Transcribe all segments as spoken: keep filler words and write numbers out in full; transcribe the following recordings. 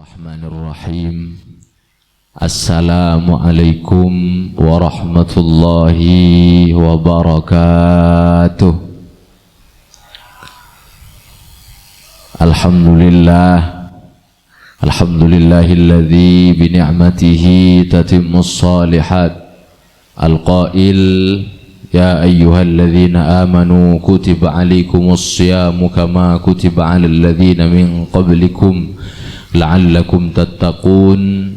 Bismillahirrahmanirrahim. Assalamualaikum warahmatullahi wabarakatuh. Alhamdulillah. Alhamdulillahilladzi bi ni'matihi tatimmus shalihat. Al-qail, "Ya ayyuhalladzina amanu kutiba alaikumus shiyamu kama kutiba alal ladzina min qablikum la'allakum tattaqun."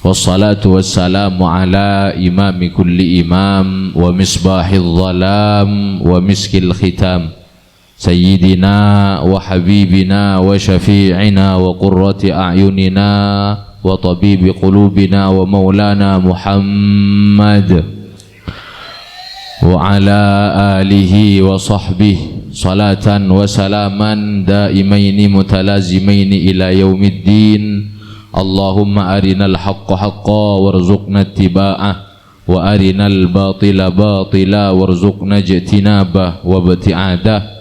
Wassalatu wassalamu ala imami kulli imam wa misbahil dhalam wa miskil khitam. Sayyidina wa habibina wa syafi'ina wa qurrati a'yunina wa tabibi qulubina wa maulana Muhammad wa ala alihi wa sahbihi salatan wa salaman daimaini mutalazimaini ila yaumiddin. Allahumma arinal haqqa haqqa warzuqna ittiba'ah wa arinal batila batila warzuqna ijtinabah wa ibtiadah.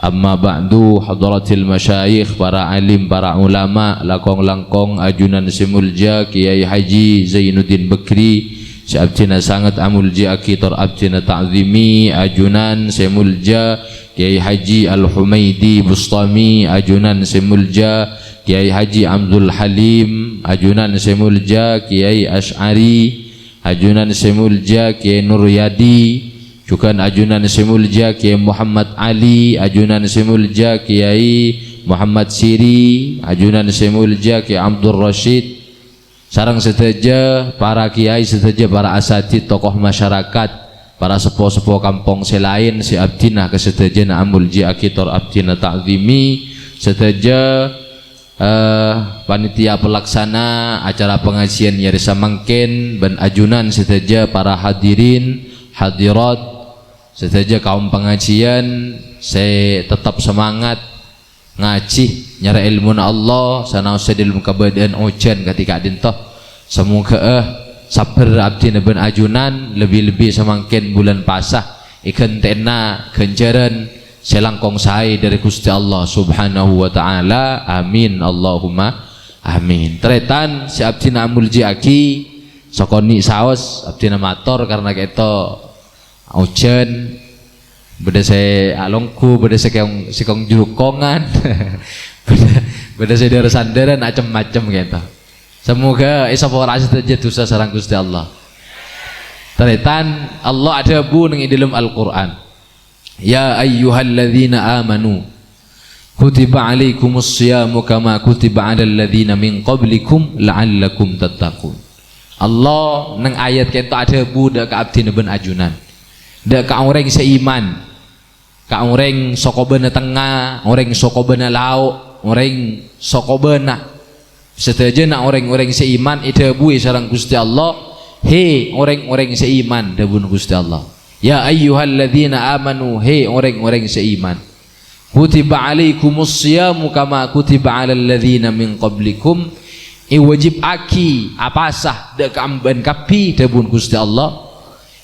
Amma ba'du, hadratil masyayikh, para alim, para ulama, langkong-langkong ajunan sè molja Kyai Haji Zainuddin Bakri, sè abdhina sanget amolja'aghi tor abdhina ta'zimi, ajunan sè molja Kyai Haji Al-Humaidi Bustami, ajunan sè molja Kyai Haji Abdul Halim, ajunan sè molja Kyai Asy'ari, ajunan sè molja Kyai Nuryadi, jhughân ajunan sè molja Kyai Muhammad Ali, ajunan sè molja Kyai Muhammad Siri, ajunan sè molja Kyai Abdul Rasyid, sareng sadhâjâ para kyai, sadhâjâ para asatidz, tokoh masyarakat, para seppo-seppo kampong sè laèn sè abdhina ka sadhâjâna amolja'aghi tor abdhina ta'zimi, sadhâjâ eh, panitia pelaksana acara pengajian yâ rè samangkèn bân ajunan sadhâjâ para hadirin, hadirat, sadhâjâ kaum pengajian sè tetep semangat ngajhi, nyarè èlmona Allah, sanaossa è dhâlem kabâdâ'ân ojhân kadhi ka'dinto. Samoghâ'â sabbhâr abdhina bân ajunan, lebbi-lebbi samangkèn bulân pasa, èghântè'ana ghânjhârân sè langkong saè dhâri Ghustè Allah Subhanahu wa Ta'ala. Amin, Allahumma amin. Tarètan sè abdhina amolja'aghi, sakonè' saos abdhina mator karna ka'dinto ojhân, bâdâ sè alongghu, bâdâ sè kèng-, sè kong-jhurukongan, bâdâ, bâdâ sè dhâr-sandhârân, acem-macem ka'dinto. Samoghâ èsapora'a sadhâjâ dhusa sareng Ghustè Allah. Tarètan, Allah adhâbu neng è dhâlem Al-Qur'an, "Ya ayyuhalladzina amanu, kutiba alaikumus shiyamu kama kutiba alal ladzina min qablikum la'allakum tattaqun." Allah neng ayat ka'dinto adhâbu dhâ' ka abdhina bân ajunan, dhâ' ka orèng sè iman, ka orèng sokobâna tengnga, orèng sokobâna lao', orèng sokobâna Sadhâjâna orèng-orèng sè iman èdhâbuwi sareng Ghustè Allah, "Hè, orèng-orèng sè iman," dhâbuna Ghustè Allah. "Ya ayyuhalladzina amanu, hè, orèng-orèng sè iman. Kutiba alaikumus shiyamu kama kutiba alal ladzina min qablikum." Èwâjibaghi apasa dhâ' kaembhâ'ân kabbhi, dhâbuna Ghustè Allah.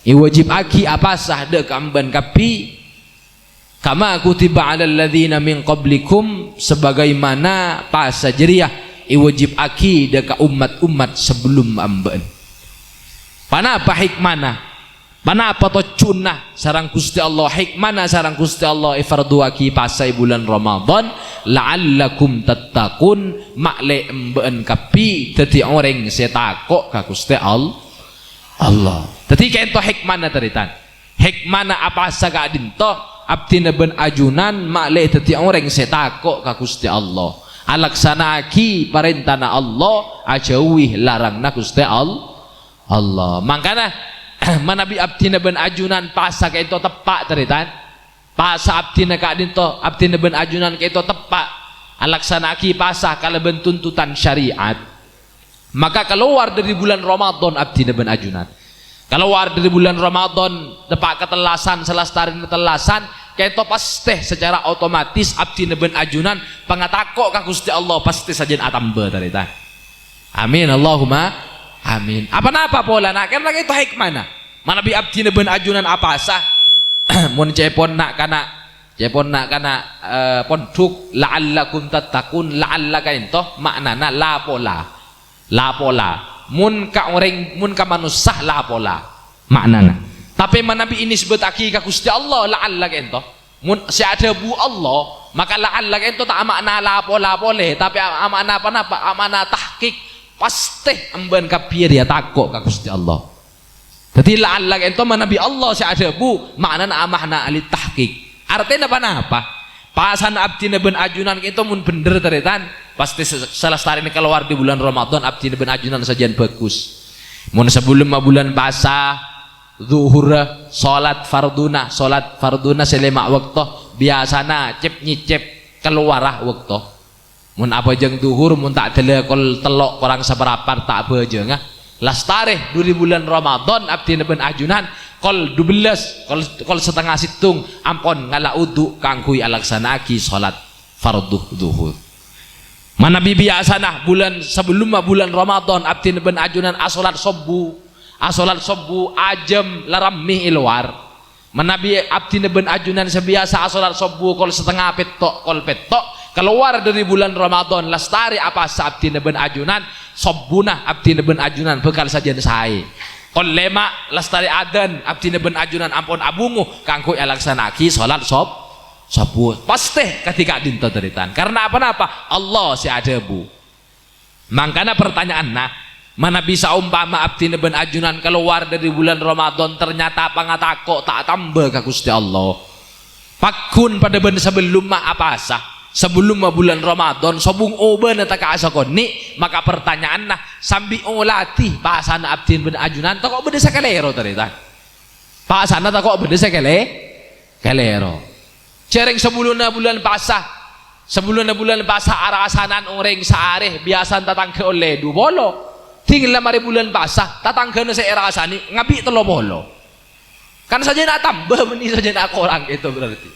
Èwâjibaghi apasa dhâ' kaembhâ'ân kabbhi. "Kama kutiba alal ladzina min qablikum," sabagaimana pasa jârèya èwâjibaghi dhâ' ka ommat-ommat sabellum ambhâ'ân. Ponapa hikmana? Ponapa tojjhuna sareng Ghustè Allah? Hikmana sareng Ghustè Allah èfardhuwaghi pasa è bulân Ramadhan, "La'allakum tattaqun," ma'lè embhâ'ân kabbhi dhâddhi orèng sè tako' ka Ghustè Al-, Allah. Dhâddhi ka'dinto hikmana, tarètan. Hikmana apasa ka'dinto, abdhina bân ajunan ma'lè dhâddhi orèng sè tako' ka Ghustè Allah, alaksana'aghi parèntana Allah, ajhâuwi laranganna Ghustè Al-, Allah. Mangkana, manabi abdhina bân ajunan pasa ka'dinto teppa', tarètan. Pasa abdhina ka'dinto, abdhina bân ajunan ka'dinto teppa', alaksana'aghi pasa kalabân tuntutan syariat. Maka kalowar dhâri bulân Ramadhan abdhina bân ajunan. Kalowar dhâri bulân Ramadhan, teppa' ka tellasan, salastarèna tellasan, ka'dinto pastè sacara otomatis abdhina bân ajunan pangatako' ka Ghustè Allah pastè sajân atamba, tarètan. Amin, Allahumma amin. Apa-napa polana? Karna ka'dinto hikmana. Manabi abdhina bân ajunan apasa, mon ca'èpon na'-kana' Ca'èpon na'-kana', eh, pondhuk, "La'allakum tattaqun," la'alla ka'ènto ma'nana la pola. La pola. Mon ka orèng, mon ka manossa la pola ma'nana. Tapè manabi ènisbataghi ka Ghustè Allah, la'alla ka'ènto. Mon sè adhâbu Allah, maka la'alla ka'ènto ta' ama'na la pola polè, tapè a-, ama'na ponapa? Ama'na tahqiq. Pastè emban kabbhi rèya tako' ka Ghustè Allah. Dhâddhi, la'alla ka'ènto manabi Allah sè adhâbu, ma'nana ama'na lit tahqiq. Artèna ponapa? Pasana abdhina bân ajunan ka'ènto mon bhendher, tarètan, pastè sa-, salastarèna kalowar è bulân Ramadan, abdhina bân ajunan sajân bhâghus. Mon sabellumma bulân pasa, dhuhurra, salat fardhuna, salat fardhuna sè lèma' bâkto, biyasana cep-nyècep kalowara bâkto. Mon abhâjâng dhuhur, mon ta' dâlâ kol tello' korang saparapat ta' abhâjânga. Lastarè dhuli bulân Ramadan, abdhina bân ajunan kol dubellâs, kol, kol satengnga sèttong ampon ngala' udhu kaangghuy alaksana'aghi salat fardhu dhuhur. Manabi biyasana bulân sabellumma bulân Ramadan, abdhina bân ajunan asalat sobbhu, asalat sobbhu ajâm la rammè è lowar. Manabi abdhina bân ajunan sè biyasa asalat sobbhu kol satengnga pètto', kol pètto', kalowar dhâri bulân Ramadan, lastarè apasa abdhina bân ajunan, sobbhuna abdhina bân ajunan bhâkal sajân saè. Kol lèma', lastarè adzan, abdhina bân ajunan ampon abhungo kaangghuy alaksana'aghi salat sob-, sobbhu. Pastè kadhi ka'dinto, tarètan. Karna ponapa? Allah sè adhâbu. Mangkana partanya'anna, manabi saompama abdhina bân ajunan kalowar dhâri bulân Ramadan, ternyata pangatako' ta' atamba ka Ghustè Allah. Pagghun padâ bân sabellumma apasa, sabellumma bulân Ramadan, sobung obâna taka'a sakonè', maka partanya'anna, sambi oladhi pasana abdhina bân ajunan, tako' bâdâ sè kalèro, tarètan. Pasana tako' bâdâ sè kalè-, kalèro. Jhâreng sabellunna bulân pasa. Sabellunna bulân pasa arasanan orèng saarè, biyasana tatangghâ ollè du polo. Dhing la marè bulân pasa, tatangghâna sè èrasanè ngabi' tello polo. Kan sajân atamba, bânnè sajân akorang, itu berarti.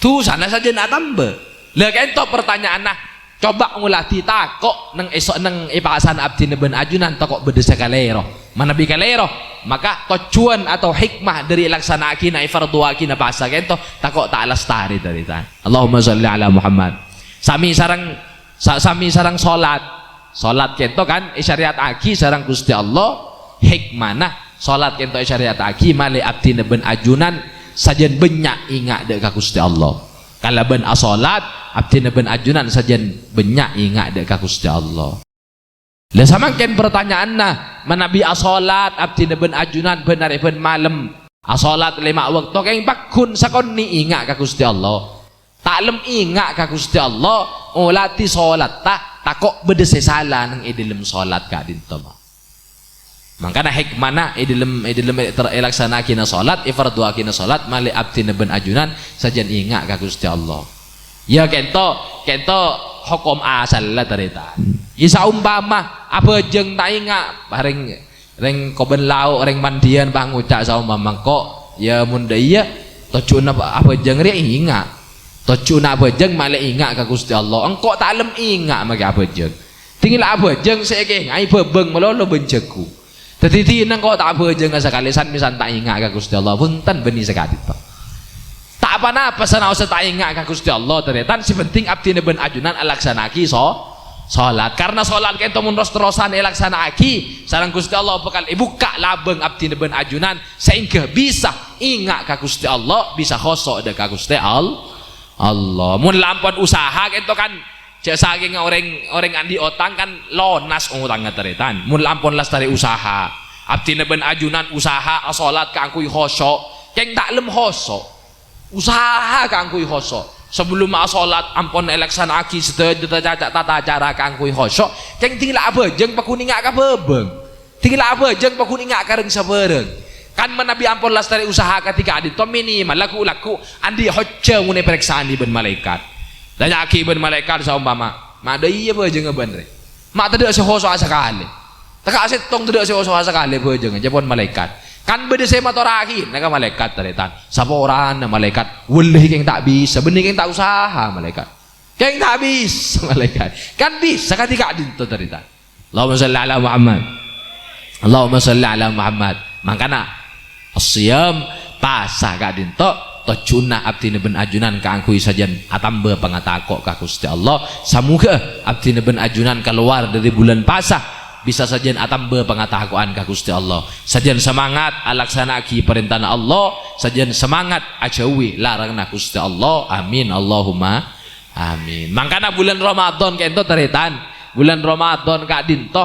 Dhusana sajân atamba. La ka'dinto partanya'anna, coba ngoladhi tako' neng èso-, neng è pasana abdhina bân ajunan tako' bâdâ sè kalèro. Manabi kalèro, maka tojjhuwân atau hikmah dhâri èlaksana'aghina, èfardhuaghina pasa ka'dinto tako' ta' lastarè, tarètan. Allahumma shalli ala Muhammad. Sami sareng, sa-, sami sareng salat. Salat ka'dinto kan èsyariataghi sareng Ghustè Allah, hikmana salat ka'dinto èsyariataghi malè abdhina bân ajunan sajân bânnya' enga' dâ' ka Ghustè Allah. Kalabân asalat, abdhina bân ajunan sajân bânnya' enga' dâ' ka Ghustè Allah. La samangkèn partanya'anna, manabi asalat abdhina bân ajunan bân arè bân malem, asalat lèma' bâkto kèng pagghun sakonè' enga' ka Ghustè Allah. Ta' lem enga' ka Ghustè Allah, oladhi salatta, tako' bâdâ sè sala neng è dâlem salat ka'dinto, ma. Mangkana hikmana è dâlem, è dâlem ter-, èlaksana'aghina salat, èfardhuaghina salat, malè abdhina bân ajunan sajân enga' ka Ghustè Allah. Ya, ka'dinto, ka'dinto hokom asalla, tarètan. Ya, saompama abhâjâng ta' enga', parèng rèng kobân lao', rèng mandiyân, pangoca' saompama engko', ya, mon dâ' iyâ, tojjhuwânna abhâjâng rèya enga'. Tojjhuwânna abhâjâng malè enga' ka Ghustè Allah. Engko' ta' lem enga' makè abhâjâng. Dhing la abhâjâng sè èkaènga'è bhâbâng malolo bân jhâghung. Dhâddhi, dhina engko' ta' abhâjânga sakalè, san-mèsan ta' enga' ka Ghustè Allah. Bhunten bânnè saka'dinto. Ta' ponapa sanaossa ta' enga' ka Ghustè Allah, tarètan. Sè penting abdhina bân ajunan alaksana'aghi so-, salat. Karna salat ka'dinto mon ros-terrosan èlaksana'aghi, sareng Ghustè Allah bhâkal èbukka' labâng abdhina bân ajunan saèngghâ bisa enga' ka Ghustè Allah, bisa khusyu' dâ' ka Ghustè Al-, Allah. Mon la ampon usaha ka'dinto kan, jhâ' sakènga orèng, orèng andi' otang kan lonas otangnga, tarètan. Mon la ampon lastarè usaha, abdhina bân ajunan usaha asalat kaangghuy khusyu', kèng ta' lem khusyu'. Usaha kaangghuy khusyu'. Sabellumma asalat ampon èlaksana'aghi sadhâjâ tata, tata cara kaangghuy khusyu', kèng dhing la abhâjâng pagghun enga' ka bhâbâng. Dhing la abhâjâng pagghun enga' ka rèng sabhârâng. Kan manabi ampon lastarè usaha kadhi ka'dinto minimal lagghu'-lagghu' andi' hojjâ mon èparèksanè bân malaèkat. Tanya'aghi bân malaèkat saompama, "Ma' dâ' iyâ bhâjângnga bân rè? Ma' tadâ' sè khusyu' sakalè. Tèka' sèttong tadâ' sè khusyu' sakalè bhâjângnga," ca'èpon malaèkat. Kan bâdâ sè matorraghina ka malaèkat, tarètan. Saporana malaèkat, "Wallahi kèng ta' bisa, bânnè kèng ta' usaha," malaèkat. "Kèng ta' bisa," malaèkat. Kan bisa kadhi ka'dinto, tarètan. Allahumma shalli ala Muhammad. Allahumma shalli ala Muhammad. Mangkana, as-siyam, pasa ka'dinto, Tojjhuna abdhina bân ajunan kaangghuy sajân atamba pangatako' ka Ghustè Allah. Samoghâ abdhina bân ajunan kalowar dhâri bulân pasa bisa sajân atamba pangatako'an ka Ghustè Allah. Sajân samangat alaksana'aghi parèntana Allah, sajân samangat ajhâuwi laranganna Ghustè Allah. Amin, Allahumma amin. Mangkana bulân Ramadan ka'dinto, tarètan, bulân Ramadan ka'dinto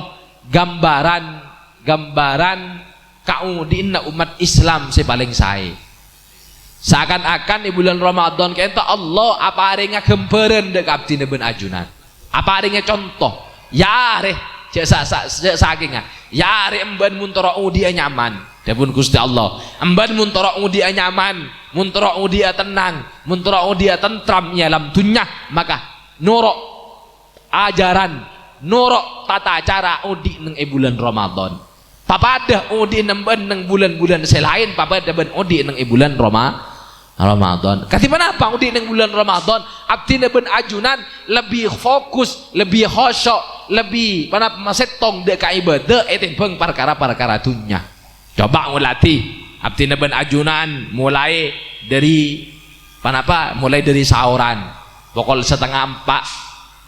gambaran, gambaran kaodi'na ommat Islam sè palèng saè. Saakan-akan è bulân Ramadan ka'dinto Allah aparènga ghâmbhârân dhâ' ka abdhina bân ajunan. Aparènga conto. Ya arè, jhâ' sa-, sa-, jhâ' sakèngnga. Ya arè embhân mon terro odi'â nyaman. Dhâbuna Ghustè Allah. Embhân mon terro odi'â nyaman, mon terro odi'â tennang, mon terro odi'â tentram è alam dhunnya, maka noro' ajaran, noro' tata cara odi' neng è bulân Ramadan. Papadâ odi' neng bân neng bulân-bulân sè laèn, papadâ bân odi' neng è bulân Roma-, Ramadan. Kadhi ponapa odi' neng bulân Ramadan? Abdhina bân ajunan lebbi fokus, lebbi khusyu', lebbi ponapa, masèttong dhâ' ka ibâdâ ètèmbhâng parkara-parkara dhunnya. Coba ngolatè, abdhina bân ajunan molaè dhâri, ponapa, molaè dhâri saoran, pokol satengnga empa'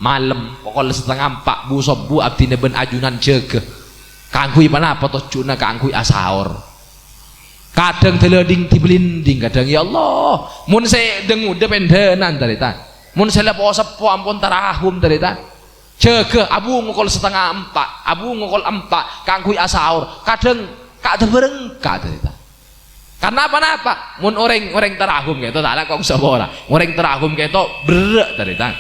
malem, pokol satengnga empa' bu-sobbhu abdhina bân ajunan jâgâ. Kaangghuy ponapa? Tojjhuna kaangghuy asaor. Kadhâng dâlâdhing dhiblindhing, kadhâng, ya Allah, mon sè dhâng-ngodâ pèndhânan, tarètan. Mon sè lepo-seppo ampon tarahum, tarètan. Jâgâ, abhung pokol satengnga empa', abhung pokol empa' kaangghuy asaor. Kadhâng ka' dâ-bârângka, tarètan. Karna ponapa? Mon orèng, orèng tarahum ka'dinto, ta' langkong sapa ora? Orèng tarahum ka'dinto berrâ', tarètan.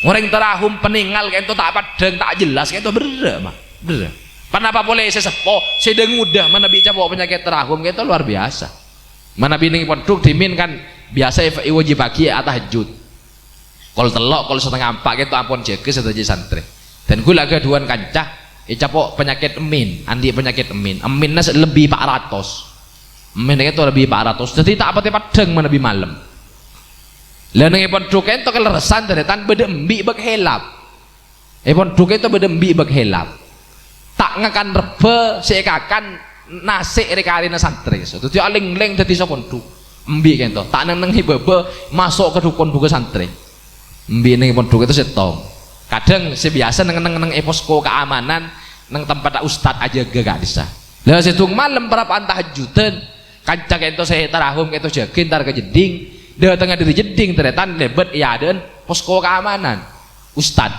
Orèng tarahum panèngal ka'dinto ta' peddhâng, ta' jelas ka'dinto berrâ', ma. Berrâ'. Ponapa polè sè seppo, sè dhâng-ngodâ manabi capo' panyakèt tarahum ka'dinto luar biasa. Manabi neng pondhuk dhimèn kan biasa è-, èwâjibhâghi atahajjud. Kol tello', kol satengnga empa' ka'dinto ampon jâgâ sadhâjâ santrè. Dhân ghulâ ghâdhuwân kanca ècapo' panyakèt emmin, andi' panyakèt emmin. Emminna sè lebbi pa' ratos. Emmin ka'dinto lebbi pa' ratos. Dhâddhi ta' patè peddhâng manabi malem. La neng è pondhuk ka'dinto kalerressan, tarètan, bâdâ embi' bâk hèlap. È pondhuk ka'dinto bâdâ embi' bâk hèlap. Ta' ngakan rebbhâ, sè èkakan nasè' rè-karèna santrè. Dhâddhi alèng-lèng dhâddhi sapondhuk. Embi' ka'dinto. Ta' neng-neng è bâbâ, maso' ka dhukon bhuko santrè. Embi' neng è pondhuk ka'dinto sèttong. Kadhâng sè biyasa neng-, neng-, neng è posko keamanan, neng tempatta ustad ajâgâ ka'dissa. La sèttong malem parapa'an tahajjudan. Kanca ka'dinto sè tarahum ka'dinto jâgâ entar ka jeddhing, dâtengnga dhâri jeddhing tarètan lèbât è adâ'ân posko keamanan. Ustad.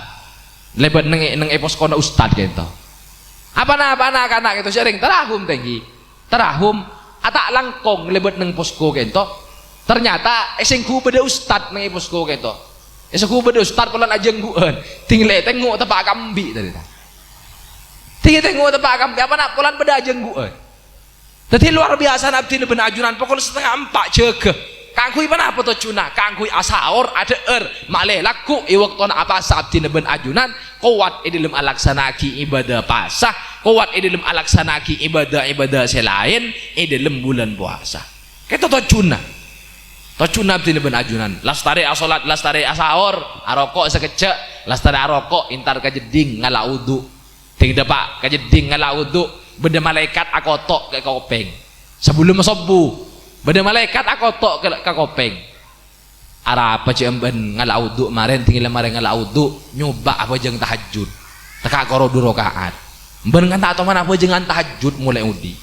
Lèbât neng, neng è poskona ustad ka'dinto. Apana, apana kana' ka'dinto sè rèng tarahum tèngghi. Tarahum, a, ta' langkong lèbât neng posko ka'dinto. Ternyata èsengghu bâdâ ustad neng è posko ka'dinto. Èsengghu bâdâ ustad polana ajânggu'ân. Dhing lè' tengngo' teppa' ka embi' tarètan. Dhing tengngo' teppa' ka embi', apana polana bâdâ ajânggu'ân. Dhâddhi, lowar biyasana abdhina bân ajunan pokol satengnga empa' jâgâ. Kaangghuy ponapa tojjhuna? Kaangghuy asaor, adhâ'âr, ma'lè lagghu' è bâktona apasa abdhina bân ajunan kowat è dhâlem alaksana'aghi ibâdâ pasa, kowat è dhâlem alaksana'aghi ibâdâ-ibâdâ sè laèn è dhâlem bulân powasa. Ka'dinto tojjhuna. Tojjhuna abdhina bân ajunan. Lastarè asolat, lastarè asaor, aroko' sakejjhâ', lastarè aroko' entar ka jeddhing ngala' wudu. Dhing dâpa' ka jeddhing ngala' wudu, bâdâ malaèkat akoto' ka kopèng. Sabellunna sobbhu, bâdâ malaèkat akoto' ka, ka kopèng. "Arapa jâ' embhân ngala' wudu marèn, dhing la marè ngala' wudu, nyoba' abhâjâng tahajjud. Tekka' koro du raka'at. Embhân kan ta' toman abhâjângan tahajjud molaè odi'."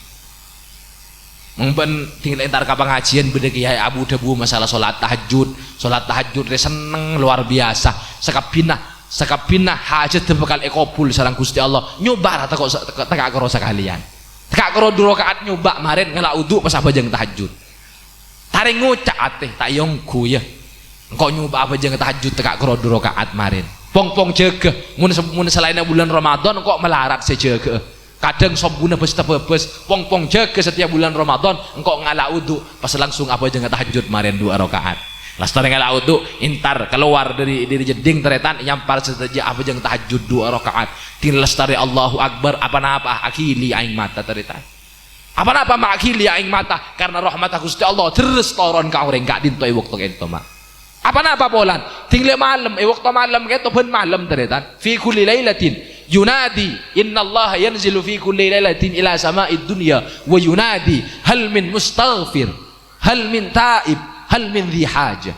Mon bâ'na dhing la entar ka pangajiyân, bâdâ kèyaè abu-dhâbu masalah solat tahajjud. Solat tahajjud rè senneng lowar biyasa. Sakabbhiyânna, sakabbhiyânna hajhâddhâ bhâkal èkobul sareng Ghustè Allah. Nyoba' ra tako' sa-, tako', tekka' koro sakalèyan. Tekka' koro du raka'at nyoba' marèn ngala' wudu pas abhâjâng tahajjud. Tarèng ngoca' atè, "Ta' èongghu, yâ. Engko' nyoba' abhâjâng tahajjud tekka' koro du raka'at marèn." Pong-pong jâgâ, mon se-, mon salaènna bulân Ramadan engko' malarat sè jâgâ'â. Kadhâng sobbhuna bâs-tabâbâs, pong-pong jâgâ satèya bulân Ramadan, engko' ngala' wudu, pas langsung abhâjângnga tahajjud marèn duwâ' raka'at. Lastarè ngala' wudu, entar kalowar dhâri, dhâri jeddhing tarètan, nyampar sadhâjâ abhâjâng tahajjud duwâ' raka'at. Dhing lastarè Allahu Akbar, apa-napa, aghili aèng mata tarètan. Apa-napa ma' aghili aèng mata, karna rahmatta Ghustè Allah terros toron ka orèng ka'dinto è bâkto ka'dinto, ma'. Apa-napa polana? Dhing la malem, è bâkto malem ka'dinto bân malem tarètan. Fi kulli lailatin yunadi, innallaha yanzilu fi kulli lailatin ila sama'id dunya wa yunadi, "Hal min mustaghfir? Hal min taib? Hal min dhi hajah.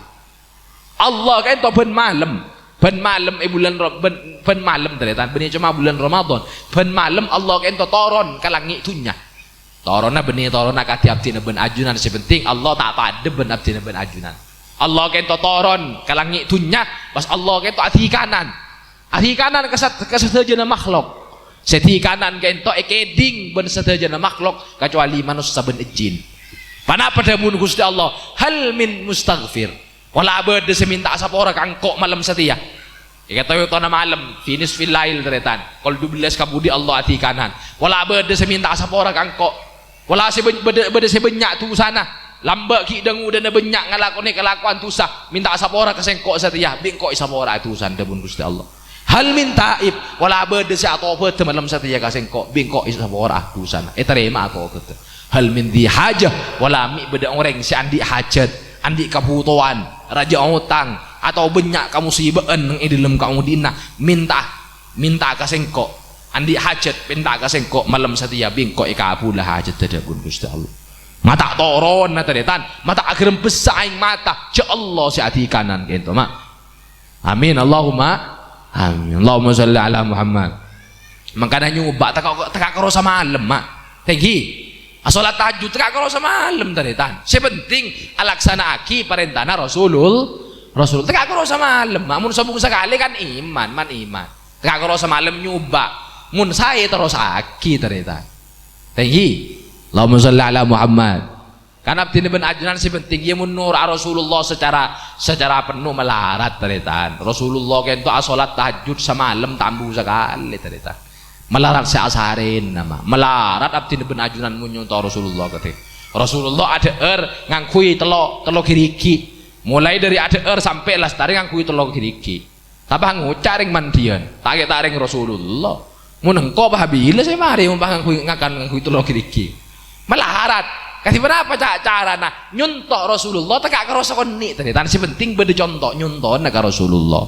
Allah ka'ento bân malem. Bân malem è bulân Ra-, bân, bân malem, tarètan. Bânnè coma bulân Ramadan. Bân malem Allah ka'ento toron ka langngè' dhunnya. Toronna bânnè toronna kadhi abdhina bân ajunan. Sè penting Allah ta' padâ bân abdhina bân ajunan. Allah ka'ento toron ka langngè' dhunnya, pas Allah ka'ento adhikanan. Adhikanan ka sad-, ka sadhâjâna makhlok. Sè dhikanan ka'ento èkèdhing bân sadhâjâna makhlok, kacuali manossa bân jin. Ponapa dhâbuna Ghustè Allah? "Hal min mustaghfir?" Pola bâdâ sè mènta'a sapora ka engko' malem satèya. Èkataowi otona malem, fi nisfil lail, tarètan. Kol dubellâs kabudi Allah adhikanan. Pola bâdâ sè mènta'a sapora ka engko'. Pola sè bân-, bâdâ, bâdâ sè bânnya' dhusana. Lambâ' ghi' dâ-ngodâna bânnya' ngalakonè kalakowan dhusa. Mènta'a sapora ka sèngko' satèya. Bi' engko' èsapora dhusana, dhâbuna Ghustè Allah. "Hal min taib?" Pola bâdâ sè atobâdhâ malem satèya ka sèngko'. Bi' engko' èsapora dhusana. Ètarèma atobâdhâ. "Hal min dhi hajah?" Pola mè' bâdâ orèng sè andi' hajat, andi' kabhutowan, rajâ otang, atau bânnya' kamusibâ'ân neng è dâlem kaodi'na, mènta, mènta ka sèngko'. Andi' hajat, mènta ka sèngko', malem satèya bi' engko' èkabhulâ hajhâddhâ, dhâbuna Ghustè Allah. Ma' ta' toronna, tarètan, ma' ta' aghârembessa aèng mata, jhâ' Allah sè adhikanan ka'ento, ma'. Amin, Allahumma amin. Allahumma shalli ala Muhammad. Mangkana nyoba teka', teka' karo samalem, ma'. Tèngghi. Asolat tahajjud teka' karo samalem, tarètan. Sè penting alaksana'aghi parèntana Rasulul-, Rasul. Teka' karo samalem, ma'. Mon sobung sakalè kan iman, man iman. Teka' karo samalem nyoba. Mon saè terrossaghi, tarètan. Tèngghi. Allahumma shalli ala Muhammad. Kan abdhina bân ajunan sè penting, iyâ, mon noro'a Rasulullah secara, secara penuh malarat, tarètan. Rasulullah ka'ento asolat tahajjud samalem ta' ambu sakalè, tarètan. Malarat sè asarèna, ma'. Malarat abdhina bân ajunan mon nyonto Rasulullah kadhi. Rasulullah adhâ'âr ngangghuy tello', tello' ghirighi'. Molaè dâri adhâ'âr sampè' lastarè ngangghuy tello' ghirighi'. Tapè ngoca' rèng mandhiyân, ta' kè ta' rèng Rasulullah. Mon engko' pas bilâ sè marè mon pas ngangghuy, ngakan ngangghuy tello' ghirighi'. Malarat. Kadhi ponapa ca-, carana? Nyonto' Rasulullah teka' karo sakonè', tarètan. Sè penting bâdâ conto nyontona ka Rasulullah.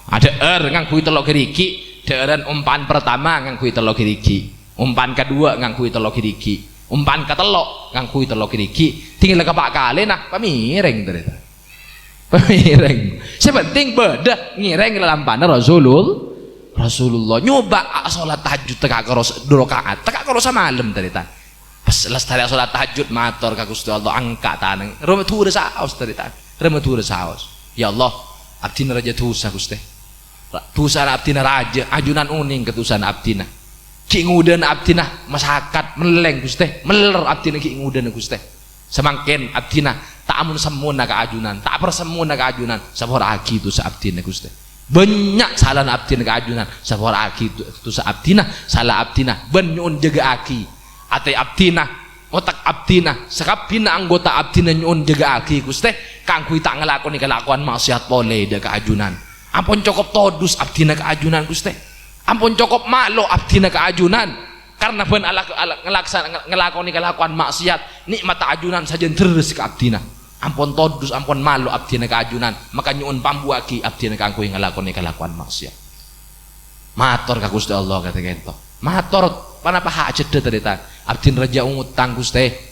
Adhâ'âr ngangghuy tello' ghirighi', dhâ'ârân ompan pertama ngangghuy tello' ghirighi', ompan kadhuwâ ngangghuy tello' ghirighi', ompan katello' ngangghuy tello' ghirighi', dingghâl ka pa' kalèna, pamèrèng, tarètan. Pamèrèng. Sè penting bâdâ ngèrèng lalampana Rasulul-, Rasulullah. Nyoba a-, solat tahajjud teka' karo s-, du raka'at, teka' karo samalem, tarètan. Pas lastarè solat tahajjud, mator ka Ghustè Allah, angka' tanang. Rèma dhurâ saos, tarètan. Rèma dhurâ saos. "Ya Allah, abdhina rajâ dhusa, Ghustè." Ra-, dhusana abdhina rajâ, ajunan onèng ka dhusana abdhina. Ghi' ngodâna abdhina masakat, mellèng, Ghustè. Mellèr abdhina ghi' ngodâna, Ghustè. Samangkèn abdhina ta' amon-semmona ka ajunan, ta' aparsemmona ka ajunan, sapora'aghi dhusa abdhina, Ghustè. Bânnya' salana abdhina ka ajunan, sapora'aghi du-, dhusa abdhina, sala abdhina, bân nyo'on jâgâ'aghi atè abdhina, otak abdhina, sakabbhiyânna anggota abdhina nyo'on jâgâ'aghi, Ghustè, kaangghuy ta' ngalakonè kalakowan ma'siyat polè dâ' ka ajunan. Ampon cokop todus abdhina ka ajunan, Ghustè. Ampon cokop malo' abdhina ka ajunan. Karna bân ala-, ala-, ngalaksa-, ngalakonè kalakowan ma'siyat, nè'matta ajunan sajân dherres ka abdhina. Ampon todus, ampon malo' abdhina ka ajunan, maka nyo'on pambuwâ'aghi abdhina kaangghuy ngalakonè kalakowan ma'siyat. Mator ka Ghustè Allah kadhi ka'ento. Mator, ponapa hajhâddhâ, tarètan? Abdhina rajâ otang, Ghustè.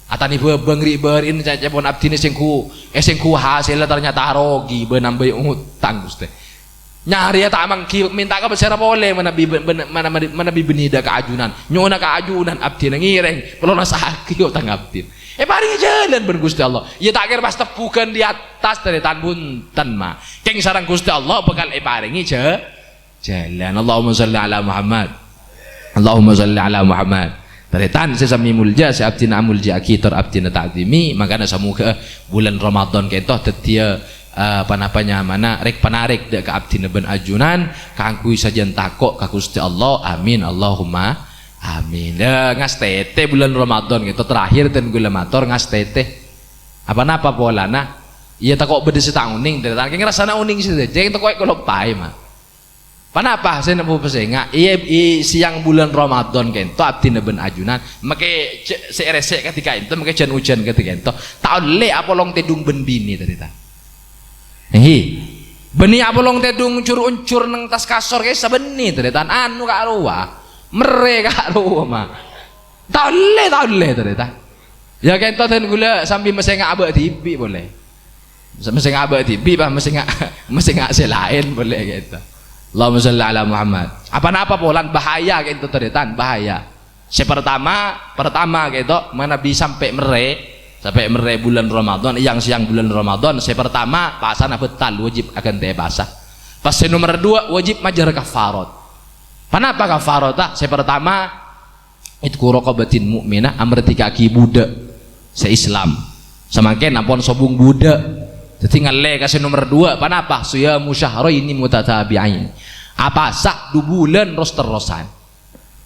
Atanè bâbâng ri'-bâri'na cacèpon abdhina sèngghu, eh, sèngghu hasèlla ternyata rogi, bân nambâi otang, Ghustè. Nyarèya ta' mangghi, mènta ka pasèra polè manabi ben-, ben-, mana-, manabi bânnè dâ' ka ajunan. Nyo'ona ka ajunan abdhina ngèrèng, pèlonasaghi otang abdhina. Èparèngè jhâlân bân Ghustè Allah. Iyâ ta' kèra pas tebbhughân di attas tarètan, bhunten, ma'. Kèng sareng Ghustè Allah bhâkal èparèngè jhâ-, jhâlân. Allahumma shalli ala Muhammad. Allahumma shalli ala Muhammad. Tarètan sè samè molja, sè abdhina amolja'aghi tor abdhina ta'dhimi, mangkana samoghâ bulân Ramadan ka'ento dhâddhiyâ, eh, ponapa nyamana, rèk-panarèk dâ' ka abdhina bân ajunan, kaangghuy sajân tako' ka Ghustè Allah. Amin, Allahumma amin. Yâ, ngastètè bulân Ramadan ka'ento, terakhir ten kaulâ mator ngastètè. Apa-napa polana? Iyâ tako' bâdâ sè ta' onèng, tarètan. Kèng rassana onèng sadhâjâ, kèng tako' èkaloppaè, ma'. Ponapa sè nemmo pasènga'? Iyâ, è sèyang bulân Ramadan ka'ento abdhina bân ajunan, makè jhâ-, sè rèsè' kadhi ka'ento, makè jhân-ojhân kadhi ka'ento. Ta' ollè apolong tèdung bân binè, tarètan. Ènggi. Bânnè apolong tèdung jur-onjur neng attas kasor ka'issa bânnè, tarètan. Anu ka' rowa. Merrè ka' rowa, ma'. Ta' ollè, ta' ollè, tarètan. Yâ, ka'ento dhân kaulâ sambi masènga' abâ' dhibi' polè. Mesti ngabâ' dhibi', pas mesti nga-, mesti nga' sè laèn polè gitu. Allahumma shalli ala Muhammad. Apa-napa polana bahaya gitu, tarètan, bahaya. Sè pertama, pertama gitu, manabi sampè' merrè, sampè' merrè bulân Ramadan, yang-sèyang bulân Ramadan, sè pertama, pasana bhâtal, wajib aghântè'è pasa. Pas sè nomer dua, wajib majâr kafarat. Ponapa kafarat? Sè pertama, itqu raqabatin mu'minah, amardhika'aghi budak sè Islam. Samangkèn ampon sobung budak. Dhâddhi ngallè ka sè nomer dua, ponapa? Shiyamu syahraini mutatabi'ain. Apasa du bulân ros-terrosan.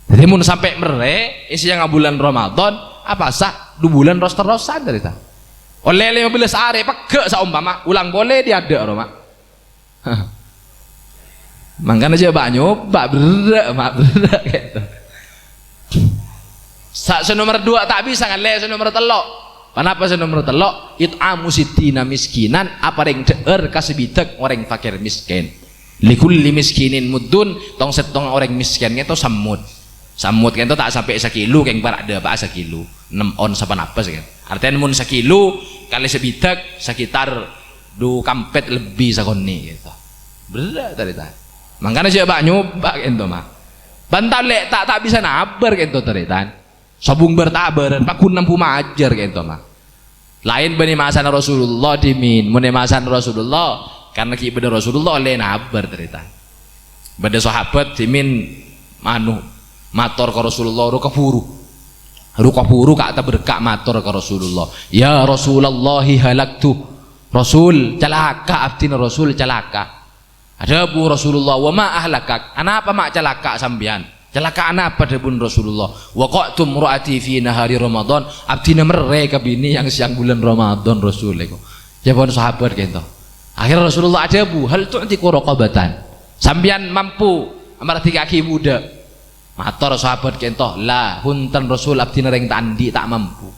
Dhâddhi mon sampè' merrè, è sèyang bulân Ramadan, apasa du bulân ros-terrosan, tarètan. Ollè lèma bellâs arè, pegghâ' saompama, ulang polè dhi' adâ' roma. Mangkana jhâ' bâ' nyoba, berrâ', ma', berrâ' gitu. Sa-, sè nomer dua ta' bisa ngallè sè nomer tello'. Ponapa sè nomer tello'? It'amu sittina miskinan, aparèng dhâ'âr ka sabidhâk orèng fakir miskin. Likulli miskinin muddun, tong-settongnga orèng miskin kento sammut. Sammut kento ta' sampè' sakilo, kèng para' dâpa'a sakilo. Nem on saponapa sè kento. Artèna mon sakilo kalè sabidhâk, sekitar du kampèt lebbi sakonè' gitu. Berrâ' tarètan. Mangkana jhâ' bâ' nyoba kento, ma'. Bân ta' lè' ta', ta' bisa nabâr kento, tarètan. Sobung bâr-tabârân, pagghun nambu majâr kento, ma'. Laèn bânnè masana Rasulullah dhimèn. Mon è masana Rasulullah, karna ghi' bâdâ Rasulullah ollè nabâr, tarètan. Bâdâ sahabat dhimèn, anu, mator ka Rasulullah, ru kabhuru. Ru kabhuru ka' taberka' mator ka Rasulullah, "Ya Rasulallahi halaktu." "Rasul, calaka' abdhina, Rasul, calaka'." Adhâbu Rasulullah, "Wa ma ahlakak? Anapa ma' calaka' sampèyan?" "Calaka' anapa?" dhâbuna Rasulullah. "Waqa'tu imra'ati fi nahari Ramadan." "Abdhina merrè ka binè yang-sèyang bulân Ramadan, Rasul." Èko. Jhâbuna sahabat kento. Akhirnya Rasulullah adhâbu, "Hal tu'tiqu raqabatan?" "Sampèyan mampu amardhika'aghi budak?" Mator sahabat kento, "La, bhunten Rasul, abdhina rèng ta' andi', ta' mampu."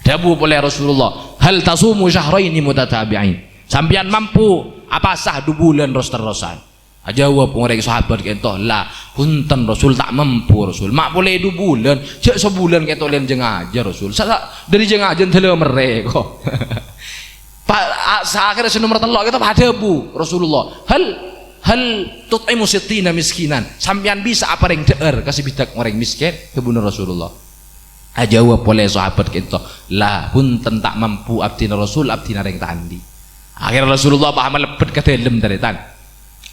Dhâbu polè Rasulullah, "Hal tasumu syahraini mutatabi'ain?" "Sampèyan mampu apasa du bulân ros-terrosan?" Ajâwâb orèng sahabat kento, "La, bhunten Rasul, ta' mampu Rasul. Ma' polè du bulân, jhâ' sabulân kento lèn jhâ' ngajâr Rasul. Sa-, sa-, dâri jhâ' ngajâr dâlâ merrè ko." Pa-, a-, sa-, akhirnya sè nomer tello' kento adhâbu Rasulullah, "Hal, hal tut'imu sittina miskinan?" "Sampèyan bisa aparèng dhâ'âr ka sabidhâk orèng miskin?" dhâbuna Rasulullah. Ajâwâb polè sahabat kento, "La, bhunten ta' mampu abdhina Rasul, abdhina rèng ta' andi'." Akhirnya Rasulullah pas malebbet ka dâlem, tarètan.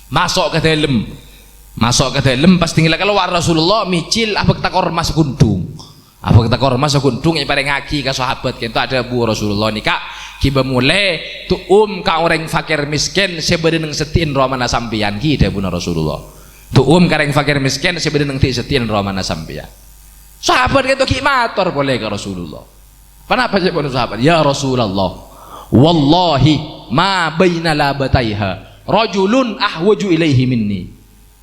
Maso' ka dâlem. Maso' ka dâlem, pas dhingghâlla kalowar Rasulullah mècèl abhâkta korma saghundhung. Abhâkta korma saghundhung èparèngaghi ka sahabat kento, adhâbu Rasulullah, "Nèka ghibâ molè tu'um ka orèng fakir miskin sè bâdâ neng seddi'na romana sampèyan ghi," dhâbuna Rasulullah. "Tu'um ka orèng fakir miskin sè bâdâ neng di' seddi'na romana sampèyan." Sahabat kento ghi' mator polè ka Rasulullah. Ponapa jâwâbhânna sahabat? "Ya Rasulullah, wallahi ma baina labataiha rajulun ahwaju ilaihi minni."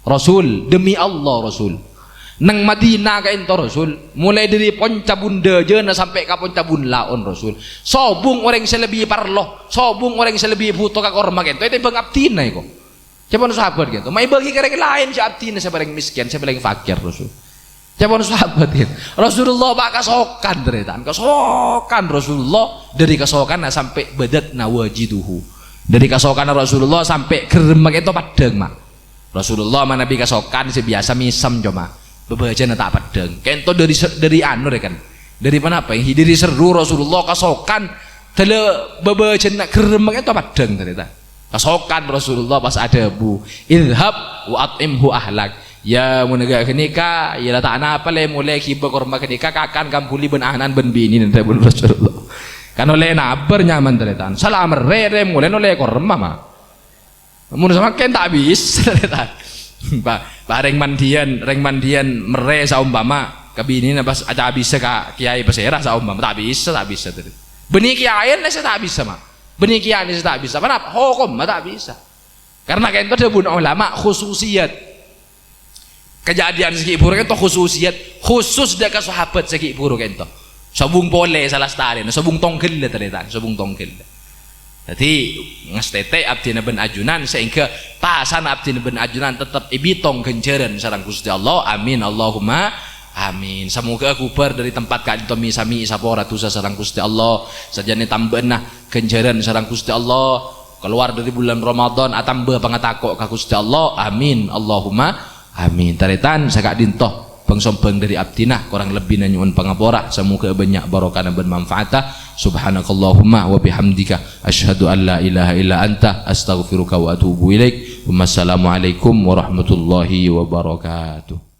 "Rasul, demi Allah, Rasul. Neng Madinah ka'ento, Rasul, molaè dâri ponca bun dâjâna sampè' ka ponca bun laon, Rasul. Sobung orèng sè lebbi parlo, sobung orèng sè lebbi bhuto ka korma ka'ento ètèmbhâng abdhina èko." Ca'èpon sahabat ka'ento, "Ma' èbâgi ka orèng laèn sè abdhina sè palèng mèskèn, sè palèng fakir, Rasul." Ca'èpon sahabat ka'ento, "Rasulullah, Pa', kasokan, tarètan. Kasokan Rasulullah, dâri kasokanna sampè' badat nawajiduhu. Dâri kasokanna Rasulullah sampè' ghâremma ka'ento paddhâng, Ma'." Rasulullah manabi kasokan sè biyasa mèsem, coma bâbâjâna ta' paddhâng. Ka'ento dâri se-, dâri anu, rè, kan. Dâri ponapa? Dâri serru Rasulullah kasokan, dâlâ bâbâjâna ghâremma ka'ento paddhâng, tarètan. Kasokan Rasulullah pas adhâbu, "Idhhab wa at'imhu ahlak." "Ya, mon ghânèka, ya la ta' anapa lè, molè ghibâ korma ghânèka, kakan kambhuli bân anan bân binèna," dhâbuna Rasulullah. Kan ollè nabâr nyaman, tarètan. Sala merrè, rè, molè nolè korma, Ma'. Mon samangkèn ta' bisa, tarètan. Pa-, pa-, rèng mandiyân, rèng mandiyân merrè saompama ka binèna pas ta' bisa ka kèyaè pasèra saompama, ta' bisa, ta' bisa, tarètan. Bânnè kèyaèna sè ta' bisa, Ma'. Bânnè kèyaèna sè ta' bisa. Ponapa? Hokomma ta' bisa. Karna ka'ento dhâbuna ulama khususiyat. Kadhâddhiyân sè ghi' bhuru ka'ento khususiyat, khusus dâ' ka sahabat sè ghi' bhuru ka'ento. Sobung polè salastarèna, sobung tongghâlla, tarètan, sobung tongghâlla. Dhâddhi, ngastètè abdhina bân ajunan, saèngghâ pasana abdhina bân ajunan tettep èbitong ghânjhârân sareng Ghustè Allah. Amin, Allahumma Amin. Samoghâ ghubâr dâri tempat ka'dinto mi-sami èsapora dhusa sareng Ghustè Allah. Sajân ètambâ'âna ghânjhârân sareng Ghustè Allah. Kalowar dâri bulân Ramadan, atamba pangatako' ka Ghustè Allah. Amin. Allahumma amin. Tarètan, saka'dinto bhâng-sombhâng dâri abdhina, korang lebbina nyo'on pangapora. Samoghâ bânnya' barokana bân manfaatta. Subhanakallahumma wa bihamdika, asyhadu an la ilaha illa anta, astaghfiruka wa atubu ilaik. Wassalamualaikum warahmatullahi wabarakatuh.